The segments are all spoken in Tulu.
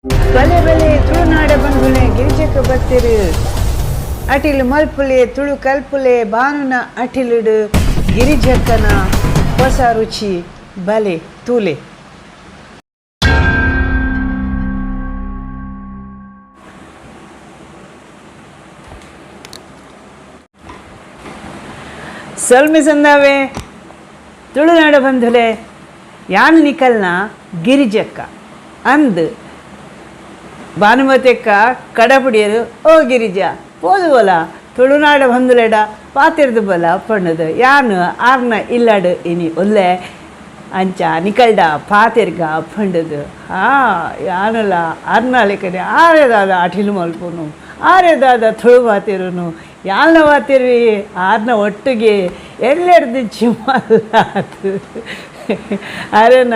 ಬಲೆ ಬಲೆ ತುಳುನಾಡ ಬಂಧುಲೆ ಗಿರಿಜಕ್ಕ ಬತ್ತಿರು ಅಟಿಲು ಮಲ್ಪುಲೆ ತುಳು ಕಲ್ಪುಲೆ ಬಾನುನ ಅಟಿಲುಡು ಗಿರಿಜಕ್ಕನ ಹೊಸ ರುಚಿ ಬಲೆ ತೂಲೆ. ಸೊಲ್ಮೆ ಸಂದಾವೆ ತುಳುನಾಡ ಬಂಧುಲೆ ಯಾನ್ ನಿಕಲ್ನ ಗಿರಿಜಕ್ಕ ಅಂದ್ ಭಾನುಮತಿಕ್ಕ ಕಡಪುಡಿಯರು ಓ ಗಿರಿಜ ಪೋದು ಬೋಲ ತುಳುನಾಡ ಬಂಧುಲೆಡ ಪಾತಿರ್ದು ಬೋಲ ಪಣ್ಣದು ಯಾನು ಆರ್ನ ಇಲ್ಲಡು ಇನಿ ಒಲ್ಲೆ ಅಂಚ ನಿಕಲ್ಡ ಪಾತಿರ್ಗ ಪಂಡದು ಹಾ ಯಾನಲ ಆರ್ನ ಲೆಕ್ಕನೆ ಆರೇದಾದ ಅಟಿಲು ಮಲ್ಪುನು ಆರೇದಾದ ತುಳು ಪಾತಿರುನು ಯಾಲ್ನ ಪಾತಿರ್ವಿ ಆರ್ನ ಒಟ್ಟಿಗೆ ಎಲ್ಲೆಡ್ದಿಂಚಿ ಮಲ್ಲಾತು ಅರೆನ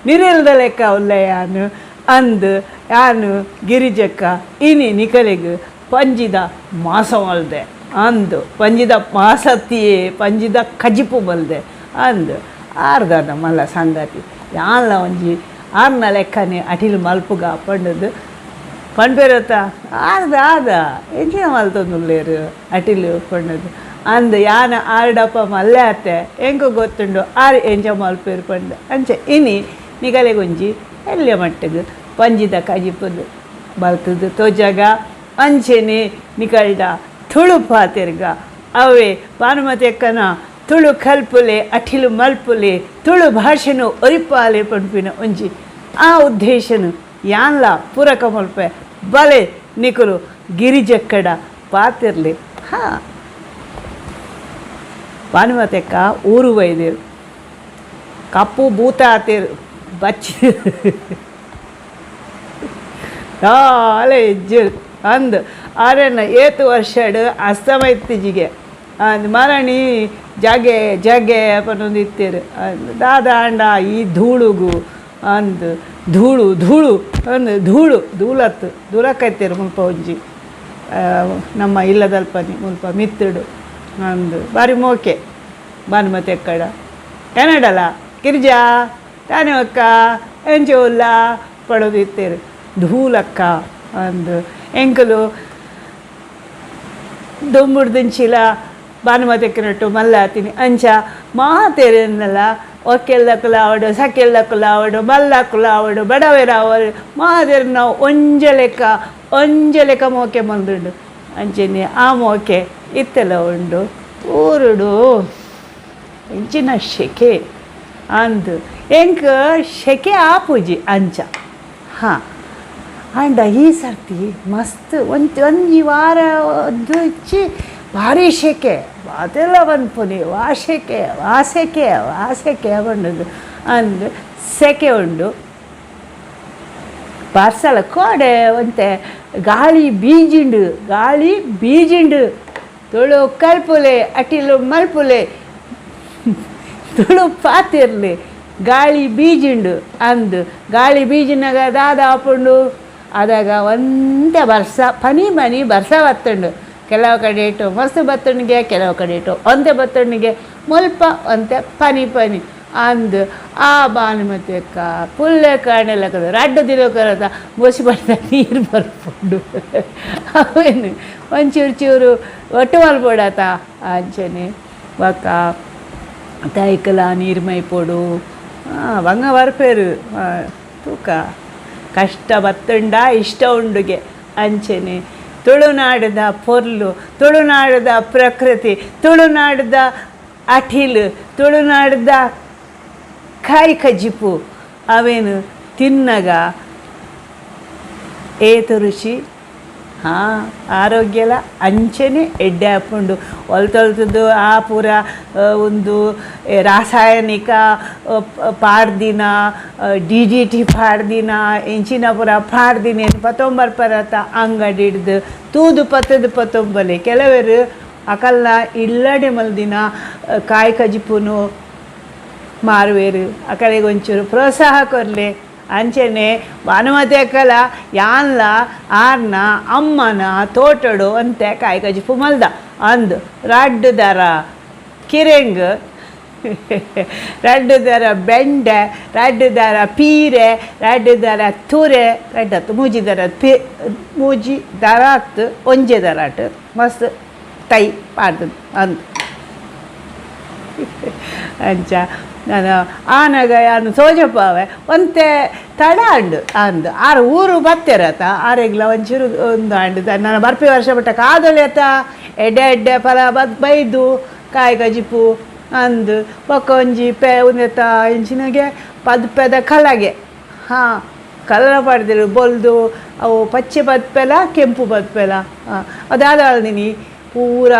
ನಿರೆಲ್ದ ಲೆಕ್ಕ ಒಲ್ಲೆ ಯಾನು ಅಂದ್ ಯಾನು ಗಿರಿಜಕ್ಕ ಇನಿ ನಿಕಲೆಗ್ ಪಂಜಿದ ಮಾಸ ಮಲ್ದೆ ಅಂದು ಪಂಜಿದ ಮಾಸತ್ತಿಯೇ ಪಂಜಿದ ಕಜಿಪು ಮಲ್ದೆ ಅಂದ್ ಆರ್ದಾನ ಮಲ್ಲ ಸಂಗತಿ ಯಾನ್ಲ ಒಂಜಿ ಆರ್ನ ಲೆಕ್ಕನೆ ಅಟಿಲು ಮಲ್ಪುಗ ಪಂಡದು ಪಣ್ಪೇರತ್ತ ಆರ್ದ ಆದ ಎಂಚಿನ ಮಲ್ತೊಂದುಲ್ಲೇರು ಅಟಿಲು ಪಂಡದು ಅಂದ್ ಯಾನ ಆರ್ಡಪ್ಪ ಮಲ್ಲೆ ಅತ್ತೆ ಎಂಕು ಗೊತ್ತುಂಡು ಆರ್ ಎಂಚ ಮಲ್ಪೇರು ಪಂಡ ಅಂಚೆ ಇನಿ ನಿಗಲೆಗೊಂಜಿ ಎಲ್ಯ ಮಟ್ಟಿಗೆ ಪಂಜಿದ ಕಜಿಪುದು ಬಲ್ತದು ತೋಜಾಗ ಅಂಚೆನೆ ನಿಕಲ್ಡ ತುಳು ಪಾತಿರ್ಗ ಅವೇ ಭಾನುಮತಿ ಅಕ್ಕನ ತುಳು ಕಲ್ಪುಲೆ ಅಠಿಲು ಮಲ್ಪುಲೆ ತುಳು ಭಾಷೆನು ಒರಿಪಾಲೆ ಪನ್ಪಿನ ಒಂಜಿ ಆ ಉದ್ದೇಶನು ಯಾನ್ಲ ಪೂರಕ ಮಲ್ಪೆ ಬಲೆ ನಿಕುಲು ಗಿರಿಜಕ್ಕಡ ಪಾತಿರ್ಲಿ. ಹಾ ಭಾನುಮತಿ ಅಕ್ಕ ಊರು ಬೈದೇರು ಕಪ್ಪು ಭೂತ ಆತೇರು ಬಚ್ಚಿ ಅಲೆ ಇಜ್ಜರು ಅಂದ್ ಆರೆನ ಏತು ವರ್ಷಡ್ ಅಸ್ತಮ ಇತ್ತೀಚಿಗೆ ಅಂದ್ ಮರಣಿ ಜಾಗೆ ಜಾಗೆ ಪನ್ನೊಂದು ಇತ್ತೇರು ಅಂದ್ ದಾದ ಅಂಡ ಈ ಧೂಳುಗು ಅಂದ್ ಧೂಳು ಧೂಳು ಅಂದ್ ಧೂಳು ಧೂಳತ್ತು ಧೂಳಕ್ಕೈತೇರು ಮುಲ್ಪ ಒಂಜಿ ನಮ್ಮ ಇಲ್ಲದಲ್ಪನಿ ಮುಲ್ಪ ಮಿತ್ತುಡು ಅಂದ್ ಬಾರಿ ಮೋಕೆ ಭಾನುಮತಿ ಅಕ್ಕಡ ಕನ್ನಡಲ ಗಿರಿಜಾ ತಾನೇ ಅಕ್ಕ ಎಂಚೆ ಉಲ್ಲ ಪಡೋದು ಇತ್ತೇರು ಧೂಲಕ್ಕ ಅಂದ್ ಎಂಕಲು ದೊಂಬುಡ್ದಿಂಚಿಲ ಭಾನುಮತಿ ಅಕ್ಕನೊಟ್ಟು ಮಲ್ಲಾತೀನಿ ಅಂಚ ಮಾತೇರೆನ್ನಲ ಒಕ್ಕೆಲ್ದಕ್ಕುಲ ಆವಡು ಸಕ್ಕೆಲ್ದಕ್ಕುಲ ಆವಡು ಮಲ್ಲಕ್ಕುಲ ಆವಡು ಬಡವೆರಾವಡು ಮಾತೇರು ನಾವು ಒಂಜೆ ಲೆಕ್ಕ ಒಂಜೆ ಲೆಕ್ಕ ಮೋಕೆ ಮಂದುಂಡು ಅಂಚೆನೆ ಆ ಮೋಕೆ ಇತ್ತೆಲ್ಲ ಉಂಡು ಊರುಡು ಎಂಚಿನ ಶೆಕೆ ಅಂದ್ ಎಂಕ್ ಶೆಕೆ ಆಪುಜಿ ಅಂಚ. ಹಾಂ ಆಂಡ ಈ ಸರ್ತಿ ಮಸ್ತ್ ಒಂಜಿ ಒಂಜಿ ವಾರ ದುಚ್ಚಿ ಭಾರಿ ಶೆಕೆ ಅದೆಲ್ಲ ಪನ್ಪುನಿ ವಾ ಶೆಕೆ ವಾ ಸೆಕೆ ವಾ ಸೆಕೆ ಪಂಡುದು ಅಂದ್ ಸೆಕೆ ಉಂಡು ಪಾರ್ಸಲ ಕೋಡೆ ಒಂತೆ ಗಾಳಿ ಬೀಜಿಂಡು ಗಾಳಿ ಬೀಜಿಂಡು ತುಳು ಕಲ್ಪುಲೆ ಅಟಿಲು ಮಲ್ಪುಲೆ ತುಳು ಪಾತಿರ್ಲಿ ಗಾಳಿ ಬೀಜಿಂಡು ಅಂದ್ ಗಾಳಿ ಬೀಜಿನಾಗ ದಾದ ಆಪುಂಡು ಅದಾಗ ಒಂತೆ ಬರ್ಸ ಪನಿ ಪನಿ ಬರ್ಸ ಬತ್ತುಂಡು ಕೆಲವು ಕಡೆ ಇಟ್ಟು ಮಸ್ತ್ ಬತ್ತುಂಡಿಗೆ ಕೆಲವು ಕಡೆ ಇಟ್ಟು ಒಂತೆ ಬತ್ತುಂಡಿಗೆ ಮುಲ್ಪ ಒಂತೆ ಪನಿ ಪನಿ ಅಂದ್ ಆ ಭಾನುಮತಿ ಅಕ್ಕ ಪುಲ್ಲೆ ಕಾಣೆಲ್ಲ ರಡ್ಡು ದಿನ ಕರತ ಬೋಸಿ ಪಡ್ದ ನೀರು ಬರ್ಪುಂಡು ಅವೇನು ಒಂಚೂರು ಚೂರು ಒಟ್ಟು ಮಲ್ಪೊಡಾತ ಅಂಚನೆ ಬೊಕ್ಕ ತೈಕಲ ನೀರು ಮೈಪೊಡು ಬಂಗ ಬರ್ಪೇರು ತೂಕ ಕಷ್ಟ ಬತ್ತುಂಡ ಇಷ್ಟ ಉಂಡುಗೆ ಅಂಚೆನೆ ತುಳುನಾಡದ ಪೊರ್ಲು ತುಳುನಾಡದ ಪ್ರಕೃತಿ ತುಳುನಾಡದ ಅಠಿಲು ತುಳುನಾಡದ ಕಾಯಿ ಕಜ್ಜಿಪು ಅವೇನು ತಿನ್ನಗ ಏತು ರುಚಿ ಹಾಂ ಆರೋಗ್ಯಲ ಅಂಚೆನೆ ಎಡ್ಡೆ ಆಪುಂಡು ಒಲ್ತೊಲ್ತದ್ದು ಆ ಪೂರ ಒಂದು ರಾಸಾಯನಿಕ ಪಾಡ್ದಿನ D D T ಪಾಡ್ದಿನ ಇಂಚಿನ ಪೂರ ಪಾಡ್ದಿನ ಏನು ಪತ್ತೊಂಬರ್ ಪರತ ಅಂಗಡಿ ಹಿಡ್ದು ತೂದು ಪತ್ತದು ಪತ್ತೊಂಬಲೆ ಕೆಲವರು ಅಕಲ್ನ ಇಲ್ಲಡೆ ಮಲ್ದಿನ ಕಾಯಿ ಕಜಿಪುನು ಮಾರುವೇರು ಅಕಲೆಗ್ ಒಂಚೂರು ಪ್ರೋತ್ಸಾಹ ಕೊರ್ಲೆ ಅಂಚೆನೆ ಭಾನುಮತಿ ಅಕ್ಕಲ ಯಾನ್ಲ ಆರ್ನ ಅಮ್ಮನ ತೋಟಡು ಅಂತೆ ಕಾಯಿ ಕಜಿಪು ಮಲ್ದ ಅಂದ್ ರಡ್ಡು ದರ ಕಿರೆಂಗ್ ರಡ್ಡು ದರ ಬೆಂಡೆ, ರಡ್ಡು ದರ ಪೀರೆ, ರಡ್ಡು ದರ ತುರೆ, ರಡ್ಡತ್ತು ಮೂಜಿ ದರ ಪೇ ಮೂಜಿ ದರಾತ್ ಒಂಜೆ ದರಾಟ್ ಮಸ್ತ್ ತೈ ಪಾಡ್ದು ಅಂದ್ ಅಂಚ ನಾನು ಆನಗ ಯಾನು ಸೋಜಪ್ಪಾವೆ ಒಂತೆ ತಡ ಅಂಡು ಅಂದು ಆರು ಊರು ಬತ್ತೆರತ ಆರೆಗ್ಲ ಒಂಚೂರು ಒಂದು ಅಂಡು ನಾನು ಬರ್ಪಿ ವರ್ಷ ಬಿಟ್ಟ ಕಾದೊಲೆತ ಎಡ್ಡೆ ಎಡ್ಡೆ ಫಲ ಬದ್ ಬೈದು ಕಾಯಿ ಕಜಿಪು ಅಂದು ಬೊಕ್ಕ ಒಂಜಿ ಪೆ ಉಂದೆತ ಇಂಚಿನಗೆ ಪದ್ಪೆದ ಕಲಗೆ ಹಾಂ ಕಲರ ಪಾಡ್ದಿರು ಬೊಲ್ದು ಅವು ಪಚ್ಚೆ ಬದ್ಪೆಲ ಕೆಂಪು ಬದ್ಪೆಲ ಹಾಂ ಅದಾದ ಅಲ್ದಿನಿ ಪೂರ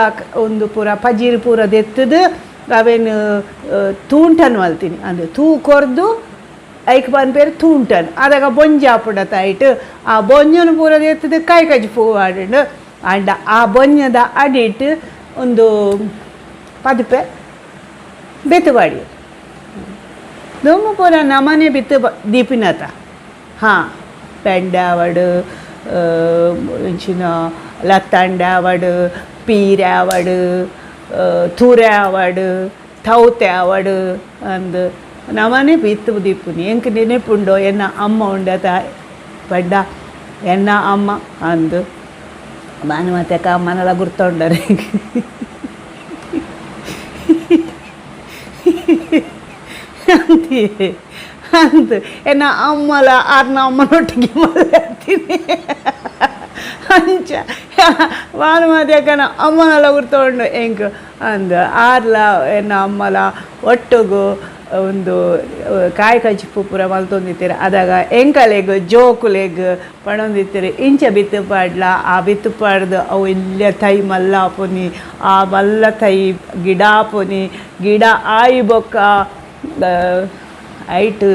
ಒಂದು ಪೂರ ಪಜೀರು ಪೂರ ದೆತ್ತದು ಅವೇನು ತೂಂಟನ್ ಮಲ್ತೀನಿ ಅಂದರೆ ತೂ ಕೊರ್ದು ಐಕ್ ಪನ್ಪೇರು ತೂಂಟನ್ ಅದಾಗ ಬೊಂಜ ಆಪುಂಡತ ಐಟ್ ಆ ಬೊಂಜನು ಪೂರ ದೆತ್ತದು ಕಾಯಿ ಕಜಿಪು ಆಡುಂಡು ಅಂಡ ಆ ಬೊಂಜದ ಅಡಿಟ್ ಒಂದು ಪದಿಪೆ ಬಿತ್ತು ಬಾಡಿ ದುಮ್ಮು ಪೂರ ನಮನೆ ಬಿತ್ತು ದೀಪಿನತ ಹಾಂ ಬೆಂಡೆ ಆವಡ್ ಇಂಚಿನ ಲತ್ತಂಡೆ ಆವಡ್ ಪೀರೆ ಆವಡ್ ತೂರೆ ಆವಡ್ ತೌತೆ ಆವಡ್ ಅಂದ್ ನಮನೆ ಬಿತ್ತು ದೀಪುನಿ ಎಂಕ್ ನೆನೆಪುಂಡೋ ಎನ್ನ ಅಮ್ಮ ಉಂಡತ ಪಂಡ ಎನ್ನ ಅಮ್ಮ ಅಂದ್ ಭಾನುಮತಿಯಕ್ಕ ಅಮ್ಮನೆಲ್ಲ ಗುರ್ತುಂಡರೆ ಅಂತೀ ಅಂತ ಎನ್ನ ಅಮ್ಮಲ ಆರ್ನ ಅಮ್ಮನೊಟ್ಟಿಗೆ ಮಲ್ತೀನಿ ಅಂಚ ಭಾನುಮತಿ ಅಕ್ಕನ ಅಮ್ಮನೆಲ್ಲ ಗುರ್ತುಂಡು ಎಂಕ್ ಅಂದ್ ಆರ್ಲ ಎನ್ನ ಅಮ್ಮಲ ಒಟ್ಟುಗು ಒಂದು ಕಾಯಿ ಕಜಿಪು ಪೂರ ಮಲ್ತೊಂದಿತ್ತೆರ್ ಅದಾಗ ಎಂಕಲೆಗ್ ಜೋಕುಲೆಗ್ ಪಣೊಂದಿತ್ತೆರ್ ಇಂಚ ಬಿತ್ತು ಪಾಡ್ಲ ಆ ಬಿತ್ತು ಪಾಡ್ದು ಅವು ಎಲ್ಯ ತೈ ಮಲ್ಲ ಆಪುನಿ ಆ ಮಲ್ಲ ತೈ ಗಿಡ ಆಪುನಿ ಗಿಡ ಆಯಿ ಬೊಕ್ಕ ಐಟ್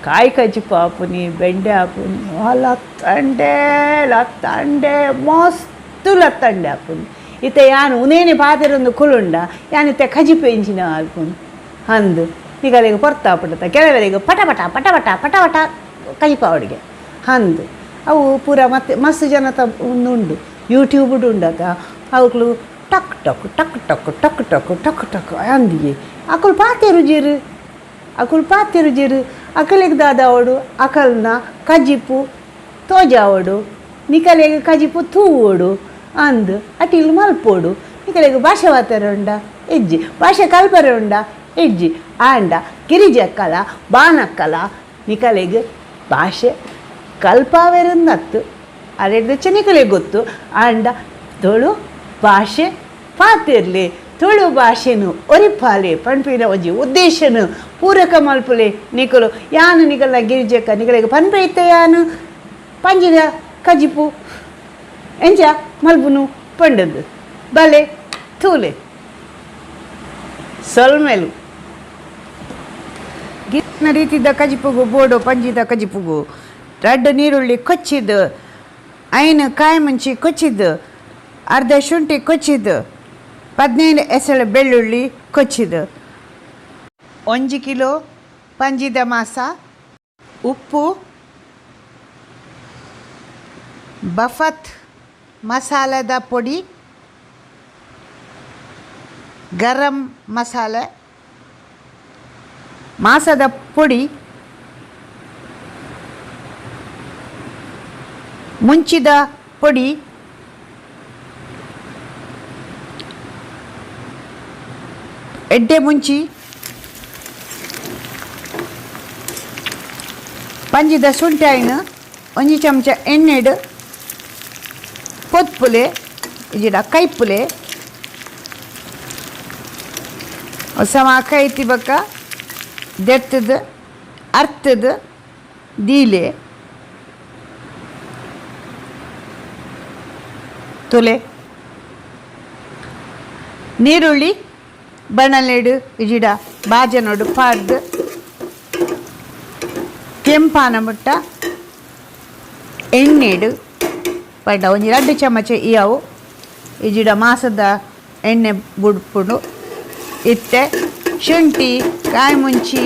ಕಾಯಿ ಕಜಿಪು ಆಪುನಿ ಬೆಂಡೆ ಆಪುನಿ ಲತ್ತಂಡೆ ಲತ್ತಂಡೆ ಮಸ್ತ್ ಲತ್ತಂಡೆ ಆಪುನಿ ಇತ್ತೆ ಯಾನ್ ಉನೇನೆ ಪಾತೆರೊಂದು ಕುಲುಂಡ ಯಾನ್ ಇತ್ತೆ ಕಜಿಪು ಎಂಚಿನ ಆಲ್ಪುನಿ ಅಂದ್ ನಿಕಲೆಗ್ ಪೊರ್ತಾಪುಂಡತ ಕೆಲವರಿಗೆ ಪಟ ಪಟ ಪಟ ಪಟ ಪಟ ಪಟ ಕಜಿಪಾವಡಿಗೆ ಅಂದ್ ಅವು ಪೂರ ಮತ್ತೆ ಮಸ್ತ್ ಜನತ ಉಂಡು ಯೂಟ್ಯೂಬ್ ಉಂಡತ ಅವುಕ್ಲು ಟಕ್ ಟಕ್ ಟಕ್ ಟಕ್ ಟಕ್ ಟಕ್ ಟಕ್ ಟಕ್ ಅಂದಿಗೆ ಅಕುಲು ಪಾತೆರುಜೆರ್ ಅಕುಲು ಪಾತೆರುಜೆರ್ ಅಕಲೆಗ್ ದಾದ ಆವೊಡು ಅಕಲ್ನ ಕಜಿಪು ತೋಜಾವೊಡು ನಿಕಲೆಗ್ ಕಜಿಪು ತೂವೊಡು ಅಂದ್ ಅಟಿಲ್ ಮಲ್ಪೊಡು ನಿಕಲೆಗ್ ಭಾಷೆ ಪಾತೆರ ಉಂಡ ಇಜ್ಜಿ ಭಾಷೆ ಕಲ್ಪರೆ ಉಂಡ ಇಜ್ಜಿ ಆಂಡ ಗಿರಿಜಕ್ಕಲ ಬಾನಕ್ಕಲ ನಿಕಲೆಗ್ ಭಾಷೆ ಕಲ್ಪಾವೆರುಂದತ್ತು ಅರೆಡ್ದಚ್ಚ ನಿಕಲೆಗ್ ಗೊತ್ತು ಆಂಡ ತುಳು ಭಾಷೆ ಪಾತಿರ್ಲಿ ತುಳು ಭಾಷೆನು ಒರಿಪಾಲೆ ಪನ್ಪಿನ ಒಂಜಿ ಉದ್ದೇಶನು ಪೂರಕ ಮಲ್ಪುಲೆ ನಿಕಲು ಯಾನು ನಿಕಲ್ನ ಗಿರಿಜಕ್ಕ ನಿಕಲೆಗ್ ಪನ್ಪೆ ಇತ್ತೆ ಯಾನು ಪಂಜಿದ ಕಜಿಪು ಎಂಚ ಮಲ್ಪುನು ಪಂಡದ್ದು ಬಲೆ ತೂಲೆ ಸೊಲ್ಮೆಲು ಗಿರ್ನ ರೀತಿದ ಕಜಿಪುಗು ಬೋಡು ಪಂಜಿದ ಕಜಿಪುಗು ರಡ್ಡ್ ನೀರುಳ್ಳಿ ಕೊಚ್ಚಿದ್ದು ಐನು ಕಾಯಿ ಮುಂಚಿ ಕೊಚ್ಚಿದ್ದು ಅರ್ಧ ಶುಂಠಿ ಕೊಚ್ಚಿದ್ದು 15 ಎಸಳು ಬೆಳ್ಳುಳ್ಳಿ ಕೊಚ್ಚಿದ್ದು 1 ಕಿಲೋ ಪಂಜಿದ ಮಾಸ ಉಪ್ಪು ಬಫತ್ ಮಸಾಲದ ಪೊಡಿ ಗರಂ ಮಸಾಲೆ ಮಾಸದ ಪೊಡಿ ಮುಂಚಿದ ಪೊಡಿ ಎಡ್ಡೆ ಮುಂಚಿ ಪಂಜಿದ ಶುಂಠಿ ಐನು 1 ಚಮಚ ಎಣ್ಣೆಡು ಪೊತ್ಪುಲೆ ಇಜಿಡ ಕೈಪುಲೆ ಸಮ ಕೈತಿ ಬಕ್ಕ ದೆತ್ತದು ಅರ್ತದು ದೀಲೆ ತುಲೆ ನೀರುಳ್ಳಿ ಬಣಲೆಡು ಇಜಿಡ ಬಾಜನೋಡು ಪಾಡ್ದು ಕೆಂಪಾನ ಮುಟ್ಟ ಎಣ್ಣೆಡು ಪಂಡ ಒಂಜಿ 2 ಚಮಚ ಇಯವು ಇಜಿಡ ಮಾಸದ ಎಣ್ಣೆ ಬುಡ್ಪುಂಡು ಇತ್ತೆ ಶುಂಠಿ ಕಾಯಿ ಮುಂಚಿ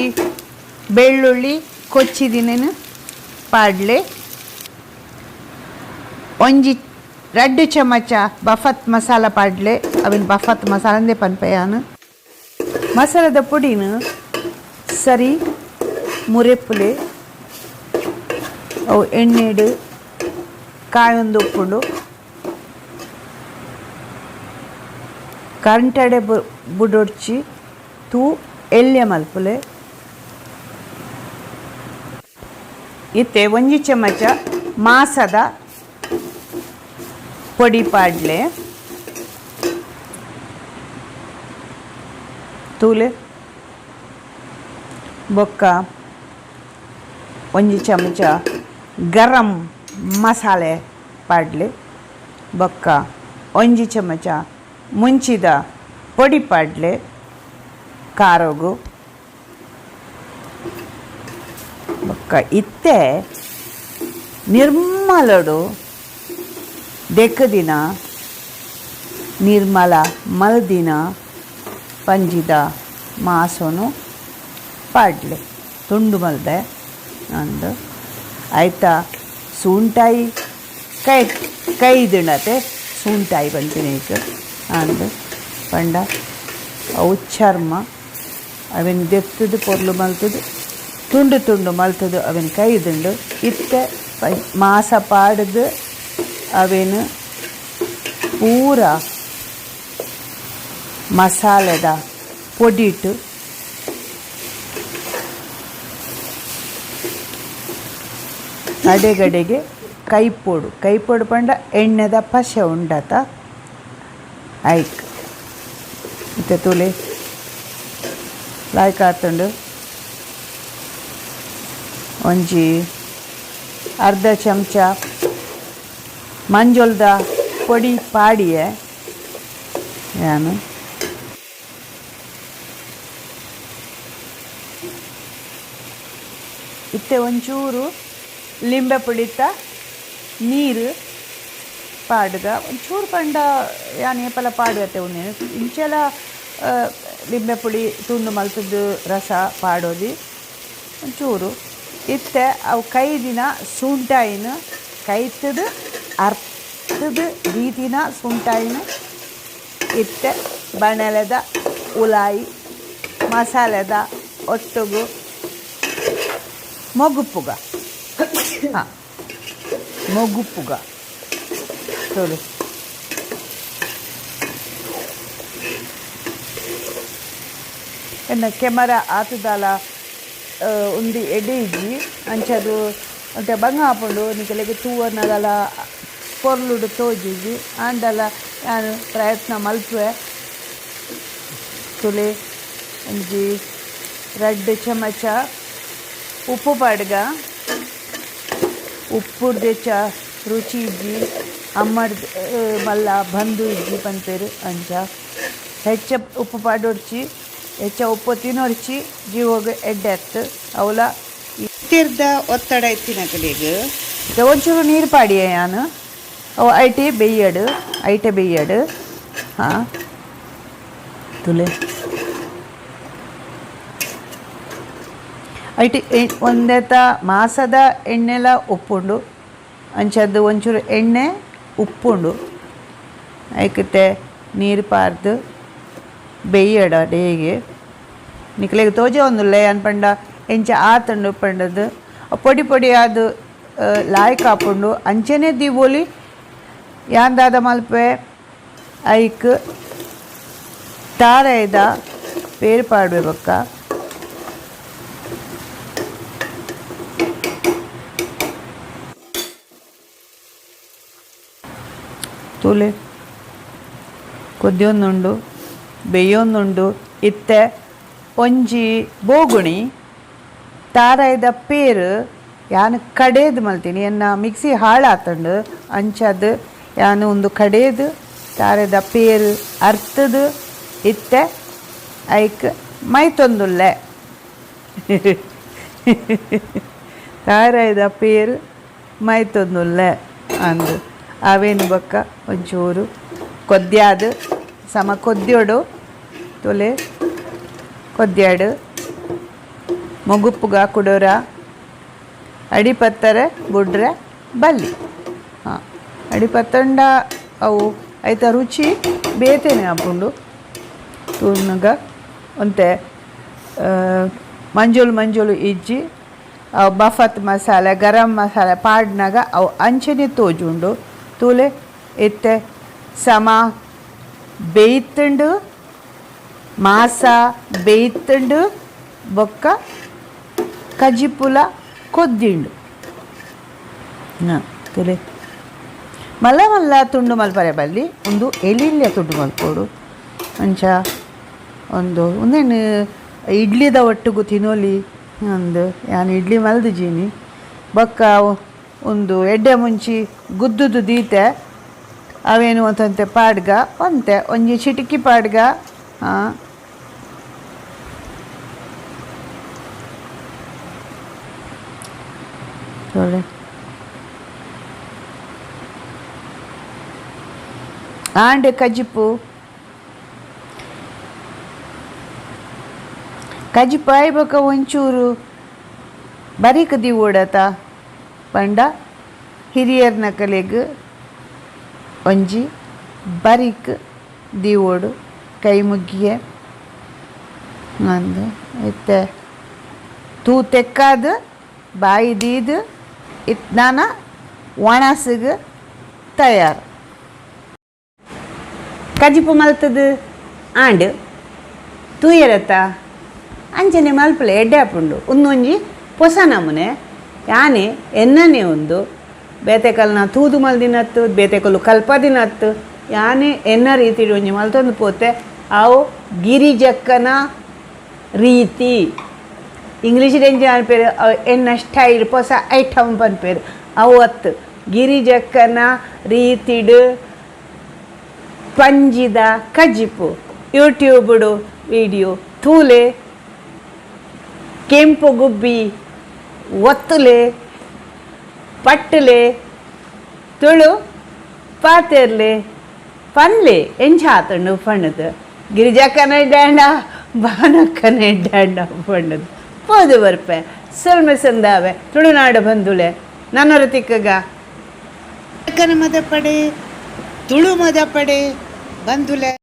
ಬೆಳ್ಳುಳ್ಳಿ ಕೊಚ್ಚಿದಿನೇನು ಪಾಡ್ಲೆ ಒಂಜಿ 2 ಚಮಚ ಬಫತ್ ಮಸಾಲ ಪಾಡ್ಲೆ ಅವಿನ ಬಫತ್ ಮಸಾಲಂದೇ ಪನ್ಪೆಯಾನು ಮಸಾಲದ ಪೊಡಿನ ಸರಿ ಮುರೆಪ್ಪುಲೆ ಅವು ಎಣ್ಣೆಡು ಕಾಯೊಂದು ಉಪ್ಪುಂಡು ಕರಂಟಡೆ ಬುಡೊಡ್ಚಿ ತೂ ಎಲ್ಯ ಮಲ್ಪುಲೆ ಇತ್ತೆ ಒಂಜಿ ಚಮಚ ಮಾಸದ ಪೊಡಿ ಪಾಡ್ಲೆ ತೂಲೆ ಬೊಕ್ಕ ಒಂಜಿ ಚಮಚ ಗರಂ ಮಸಾಲೆ ಪಾಡ್ಲೆ ಬೊಕ್ಕ ಒಂಜಿ ಚಮಚ ಮುಂಚಿದ ಪೊಡಿ ಪಾಡ್ಲೆ ಖಾರಗು ಬೊಕ್ಕ ಇತ್ತೆ ನಿರ್ಮಲಡು ದೆಕ್ಕದಿನ ನಿರ್ಮಲ ಮಲ್ದಿನ ಪಂಜಿದ ಮಾಸನು ಪಾಡ್ಲೆ ತುಂಡು ಮಲ್ದೆ ಅಂದು ಆಯ್ತಾ ಸೂಂಟಾಯಿ ಕೈ ಕೈದಿಣತೆ ಸೂಂಟಾಯಿ ಬಂತೀನಿ ಈಗ ಅಂದು ಪಂಡ ಅವು ಚರ್ಮ ಅವೆನ್ ದೆತ್ತದು ಪೊರ್ಲು ಮಲ್ತದು ತುಂಡು ತುಂಡು ಮಲ್ತದು ಅವೆನ್ ಕೈದುಂಡು ಇತ್ತೆ ಮಾಸ ಪಾಡ್ದು ಅವೆನ್ ಪೂರ ಮಸಾಲೆದ ಪೊಡಿಟ್ಟು ಅಡೆಗಡೆಗೆ ಕೈಪೊಡು ಕೈಪೊಡು ಪಂಡ ಎಣ್ಣೆದ ಪಶೆ ಉಂಡತ ಐಕ್ ಇತ್ತೆ ತುಲೆ ಲಾಯ್ಕ್ ಆತುಂಡು ಒಂಜಿ ಅರ್ಧ ಚಮಚ ಮಂಜೊಲ್ದ ಪೊಡಿ ಪಾಡಿಯೆ ಯಾನು ಇತ್ತೆ ಒಂಚೂರು ಲಿಂಬೆ ಪುಡಿತ ನೀರು ಪಾಡುಗ ಒಂಚೂರು ಪಂಡ ಯಾನ್ ಏಪಲ ಪಾಡುವತ್ತೆ ಉಂದು ಇಂಚೆಲ ಲಿಂಬೆ ಪುಡಿ ತುಂಡು ಮಲ್ತದ್ದು ರಸ ಪಾಡೋದಿ ಒಂಚೂರು ಇತ್ತೆ ಅವು ಕೈದಿನ ಸೂಂಟಾಯಿನ ಕೈತದು ಅರ್ಥದ ರೀತಿನ ಸುಂಟಾಯಿನ ಇತ್ತೆ ಬಣಲೆದ ಉಲಾಯಿ ಮಸಾಲೆದ ಒಟ್ಟುಗು ಮೊಗುಪ್ಪುಗ ಹಾಂ ಮೊಗುಪ್ಪುಗ ತೋಲು ಎನ್ನ ಕೆಮರಾ ಆತದಾಲ ಉಂದು ಎಡೆ ಇಜ್ಜಿ ಅಂಚದು ಒಂತೆ ಬಂಗ ಆಪುಂಡು ನಿಕಲೆಗ್ ತೂವನಗಲ ಪೊರ್ಲುಡು ತೋಜಿಜಿ ಆಂಡಲ ಯಾನ್ ಪ್ರಯತ್ನ ಮಲ್ಪುವೆ ತುಲೆ ಒಂಜಿ ರಡ್ಡ್ ಚಮಚ ಉಪ್ಪು ಪಾಡ್ಗ ಉಪ್ಪುರ್ದೆಚ್ಚ ರುಚಿ ಇಜ್ಜಿ ಅಮ್ಮಡ್ ಮಲ್ಲ ಬಂದು ಇಜ್ಜಿ ಪನ್ಪೆರ್ ಅಂಚ ಹೆಚ್ಚ ಉಪ್ಪು ಪಾಡೊಡ್ಚಿ ಹೆಚ್ಚ ಉಪ್ಪು ತಿನೊಡ್ಚಿ ಜೀವಗ್ ಎಡ್ಡೆ ಅತ್ತ್ ಅವಲ ಇತ್ತಿರ್ದ ಒತ್ತಡ ಇತ್ತಿನಕಲೆಗ್ ಒಂಚೂರು ನೀರು ಪಾಡಿಯೆ ಯಾನ್ ಅವು ಐಟೆ ಬೆಯ್ಯಡು ಐಟೆ ಬೆಯ್ಯಡು ಹಾಂ ತುಲೆ ಐಟೆ ಒಂದೇತ ಮಾಸದ ಎಣ್ಣೆಲ ಉಪ್ಪುಂಡು ಅಂಚದ್ದು ಒಂಚೂರು ಎಣ್ಣೆ ಉಪ್ಪುಂಡು ಐಕತೆ ನೀರು ಪಾರ್ದು ಬೆಯ್ಯಡ ಡೇಗೆ ನಿಕ್ಲೆಗ್ ತೋಜೆ ಒಂದುಲ್ಲೆ ಯಾನ್ ಪಂಡ ಎಂಚ ಆತುಂಡು ಪಂಡದು ಪೊಡಿ ಪೊಡಿ ಆದ್ ಲಾಯ್ಕ್ ಆಪುಂಡು ಅಂಚನೆ ದೀವೊಲಿ ಯಾನ್ ದಾದ ಮಲ್ಪೆ ಐಕ್ ತಾರಾಯ್ದ ಪೇರ್ ಪಾಡುವೆ ಬೊಕ್ಕ ತೂಲೆ ಕೊದ್ಯೊಂದುಂಡು ಬೆಯ್ಯೊಂದುಂಡು ಇತ್ತೆ ಒಂಜಿ ಬೋಗುಣಿ ತಾರಾಯ್ದ ಪೇರು ಯಾನ್ ಕಡೇದು ಮಲ್ತೀನಿ ಎನ್ನ ಮಿಕ್ಸಿ ಹಾಳಾತುಂಡು ಅಂಚಾದ್ ಯಾನ್ ಉಂದು ಕಡೇದು ತಾರಾಯ್ದ ಪೇರು ಅರ್ತದು ಇತ್ತೆ ಐಕ್ ಮೈತೊಂದುಲ್ಲೆ ತಾರಾಯ್ದ ಪೇರು ಮೈತೊಂದುಲ್ಲೆ ಅಂದು ಅವೇನು ಬೊಕ್ಕ ಒಂಚೂರು ಕೊದ್ಯಾದ್ ಸಮ ಕೊದ್ಯೋಡು ತೊಲೆ ಕೊದ್ಯಾಡು ಮೊಗುಪ್ಪುಗ ಕುಡೋರ ಅಡಿಪತ್ತರೆ ಬುಡ್ರೆ ಬಲ್ಲಿ ಹಾಂ ಅಡಿಪತ್ತಂಡ ಅವು ಐತ ರುಚಿ ಬೇತೆನೆ ಆಪುಂಡು ತೂನಗ. ಒಂತೆ ಮಂಜುಲು ಮಂಜುಲು ಇಜ್ಜಿ. ಅವು ಬಫತ್ ಮಸಾಲೆ, ಗರಂ ಮಸಾಲೆ ಪಾಡ್ನಾಗ ಅವು ಅಂಚನೆ ತೋಜುಂಡು. ತೂಲೆ, ಇತ್ತೆ ಸಮ ಬೇಯ್ತುಂಡು, ಮಾಸ ಬೇಯ್ತುಂಡು, ಬೊಕ್ಕ ಕಜಿಪುಲ ಕೊದ್ದಿಂಡು. ತೂಲೆ, ಮಲ್ಲ ಮಲ್ಲ ತುಂಡು ಮಲ್ಪರೆ ಬಲ್ಲಿ, ಒಂದು ಎಲಿಲ್ಯ ತುಂಡು ಮಲ್ಪೊಡು. ಅಂಚ ಒಂದು ಉಂದೆನ್ ಇಡ್ಲಿದ ಒಟ್ಟುಗು ತಿನೊಲಿ. ಅಂದ್ ಯಾನ್ ಇಡ್ಲಿ ಮಲ್ದಿಜೀನಿ. ಬೊಕ್ಕ ಒಂದು ಎಡ್ಡೆ ಮುಂಚಿ ಗುದ್ದುದು ದೀತೆ. ಅವೇನು ಒಂತಂತೆ ಪಾಡ್ಗ, ಒಂತೆ ಒಂಜಿ ಚಿಟಿಕಿ ಪಾಡ್ಗ. ತೋಲೆ, ಆಂಡ್ ಕಜಿಪು. ಕಜಿಪು ಆಯಿ ಬೊಕ ಒಂಚೂರು ಬರಿಕ್ ದೀವೊಡತ ಪಂಡ ಹಿರಿಯರ್ನಕಲೆಗ್ ಒಂಜಿ ಬರಿಕ್ ದೀವೊಡು, ಕೈ ಮುಗ್ಗಿಯೆ ಅಂದ್. ಇತ್ತೆ ತೂ ತೆಕ್ಕಾದ್ ಬಾಯಿ ದೀದ್ ಇತ್ ನಾನ ಒಣಸುಗ್ ತಯಾರ್. ಕಜಿಪು ಮಲ್ತದು ಆಂಡ್ ತೂಯರತ್ತ, ಅಂಚನೆ ಮಲ್ಪಲೆ, ಎಡ್ಡೆ ಆಪುಂಡು. ಉಂದೊಂಜಿ ಪೊಸ ನಮೂನೆ, ಯಾನೆ ಎನ್ನನೆ ಉಂದು ಬೇತೆಕಲ್ನ ತೂದು ಮಲ್ದಿನತ್ತು, ಬೇತೆಕಲ್ಲು ಕಲ್ಪದಿನತ್ತು. ಯಾನೆ ಎನ್ನ ರೀತಿಡ್ ಒಂಜಿ ಮಲ್ತೊಂದು ಪೋತೆ. ಅವು ಗಿರಿಜಕ್ಕನ ರೀತಿ. ಇಂಗ್ಲೀಷ್ ಎಂಚ ಪನ್ಪೆರ್, ಅವು ಎನ್ನ ಸ್ಟೈಲ್, ಪೊಸ ಐಟಮ್ ಪನ್ಪೆರ್. ಅವು ಅತ್ತು, ಗಿರಿಜಕ್ಕನ ರೀತಿಡ್ ಪಂಜಿದ ಕಜಿಪು. ಯೂಟ್ಯೂಬುಡು ವಿಡಿಯೋ ತೂಲೆ, ಕೆಂಪು ಗುಬ್ಬಿ ಒತ್ತುಲೆ, ಪಟ್ಟುಲೆ, ತುಳು ಪಾತೆರ್ಲೆ, ಪನ್ಲೆ ಎಂಚ ಆತುಂಡು ಪಂಡುದು. ಗಿರಿಜಕ್ಕನ ಎಡ್ಡೆ ಬಾನಕ್ಕನ ಎಡ್ಡೆ ಪಂಡುದು ಪೋದು ಬರ್ಪೆ. ಸೊಲ್ಮೆ ಸಂದಾವೆ ತುಳುನಾಡು ಬಂಧುಲೆ, ನನೊರ ತಿಕ್ಕಗ. ಮದಪಡೆ, ತುಳು ಮದಪಡೆ ಬಂಧುಲೆ.